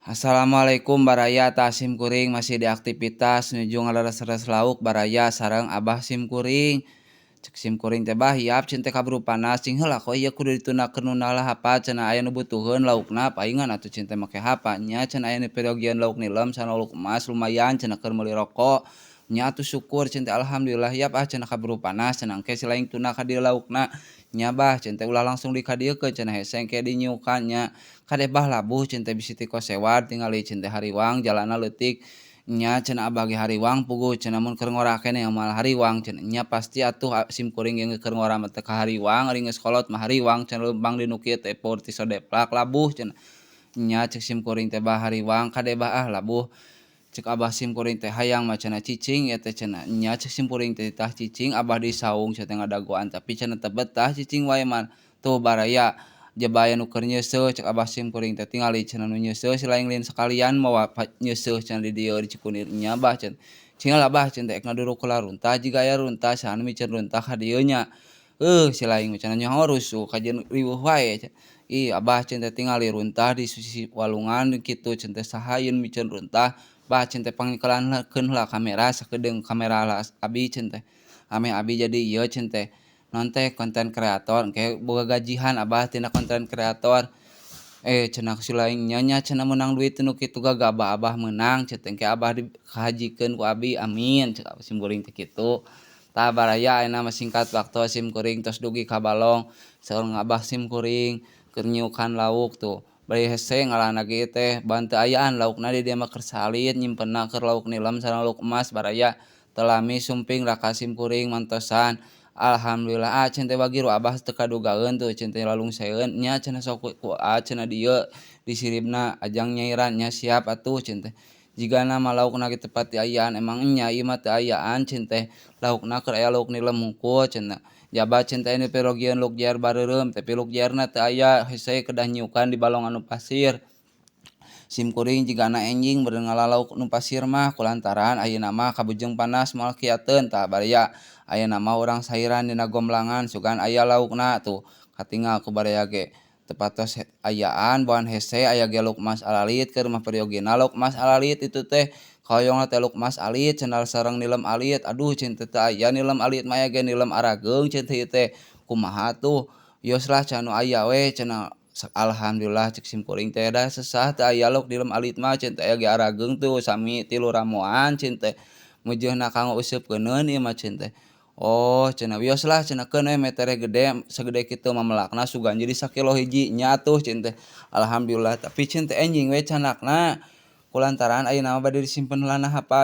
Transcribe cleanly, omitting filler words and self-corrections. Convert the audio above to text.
Assalamualaikum baraya, tah sim kuring masih di aktivitas nuju ngaleres-leres lauk baraya sareng abah sim kuring. Cek sim kuring teh, "Bah, hiap," cenah teh, "kaburu panas." "Cing heula ko ieu kudu ditundakeun nu hapa," cenah, "aya nu butuheun laukna paingan atuh," cenah teh, "make hapa." "Nya," cenah, "aya nu peryogian lauk nilem sareng lauk emas, lumayan," cenah, "keur meuli roko." "Nya atuh, syukur," cenah teh, "alhamdulillah. Hiap ah," cenah, "kaburu panas," cenah, "engke si laing tunda ka dieu laukna." "Nya Bah," cenah teh, "ulah langsung dikadieukeun," cenah, "hese engke dinyiukan." "Nya kade Bah, labuh," cenah teh, "bisi tikosewad tingali," cenah teh, "hariwang jalanna leutik." "Nya," cenah, "Abah ge hariwang puguh," cenah, "mun keur ngora keneh moal hariwang," cenah. "Nya pasti atuh, sim kuring ge keur ngora mah teu kahariwang, ari geus kolot mah hariwang," cenah, "leumpang di nu kieu teh poeur ti sodeplak labuh," cenah. "Nya," cek sim kuring teh, "Bah, hariwang kade Bah ah labuh." Cek abah sim kuring teh, "Hayang mah," cenah, "cicing ieu teh," cenah. "Nya," cek sim kuring teh, "tah cicing abah di saung," cenah teh, "ngadagoan," tapi cenah teu betah cicing wae mah. Tuh baraya, jaba aya nu keur nyeuseuh. Cek abah sim kuring teh, "Tingali," cenah, "nu nyeuseuh si laing lain sakalian mawa nyeuseuh," cenah, "di dieu di Cikunir." "Nya Bah," cenah. "Cing heula Bah," cenah teh, "ek ngaduruk heula runtah jiga aya runtah saha nu miceun runtah ka dieu nya." Heuh, si laing mah cenah nyaho rusuh kajeun riweuh wae. "Ih Abah," cenah teh, "tingali runtah di sisi walungan kitu," cenah teh, "saha ieu nu miceun runtah? Bah," cenah teh, "pangnyikelankeun heula kamera sakedeung kamera abi," cenah teh, "ameh abi jadi ieu," cenah teh, naon teh, konten kreator, engke boga gajihan Abah tina konten kreator." "Eh," cenah si laing, "nya nya," cenah, "meunang duit nu kitu gagabah Abah meunang," cenah teh, "engke Abah dikahajikeun ku abi, amin," cek sim kuring teh kitu. Tah baraya, ayeuna mah singkat waktu sim kuring tos dugi ka balong sareng abah sim kuring keur nyiukan lauk. Tuh bari hese ngalana ge teh ban teu ayaan laukna di dieu mah, keur salit nyimpenna keur lauk nilem sareng lauk emas. Baraya, teu lami sumping ka sim kuring mantosan. "Alhamdulillah ah," cenah teh, "wagiru Abah teu kadugaeun tuh," cenah teh, "lalungseun." "Nya," cenah, "sok ku aa," cenah, "dieu disiribna ajang nyairan." "Nya siap atuh," cenah teh. Jigana mah laukna ge teu pati ayaan. "Emang nya ieu mah teu ayaan," cenah teh, "laukna keur aya lauk nilem hungkul," cenah. "Jaba," cenah teh, "aya nu perogieun lauk jeer bareureum, tapi lauk jeerna teu aya, hese kedah nyiukan di balong anu pasir." Sim kuring jigana enjing beureum ngala lauk nu pasir mah kulantaran ayeuna mah kabujeng panas moal kiateun. Tah baraya, ayeuna mah urang sairan dina gomblangan, sugan aya laukna. Tuh katingal ku baraya ge teu patos ayaan boan hese, aya ge lauk emas alalit, keur mah peryogina lauk emas alalit itu teh, kahoyongna teh lauk emas alit cenah sareng nilem alit. "Aduh," cenah teh, "teu aya nilem alit mah, aya ge nilem arageung," cenah teh, "ieu teh kumaha tuh?" "Wios lah," cenah, "nu aya we," cenah. "Alhamdulillah," cek sim kuring teh, "da sesah teu aya lauk nilem alit mah," cenah teh, "aya ge arageung tuh sami tilu ramoan," cenah teh, "meujeuhna kanggo useup keuneun ieu mah," cenah teh. "Oh," cenah, "wios lah," cenah, "keun we metere gede sagede kitu mah melakna sugan jadi sakilo hiji." "Nya atuh," cenah teh, "alhamdulillah, tapi," cenah teh, "enjing we candakna kulantaran ayeuna mah bade disimpen heula na hapa."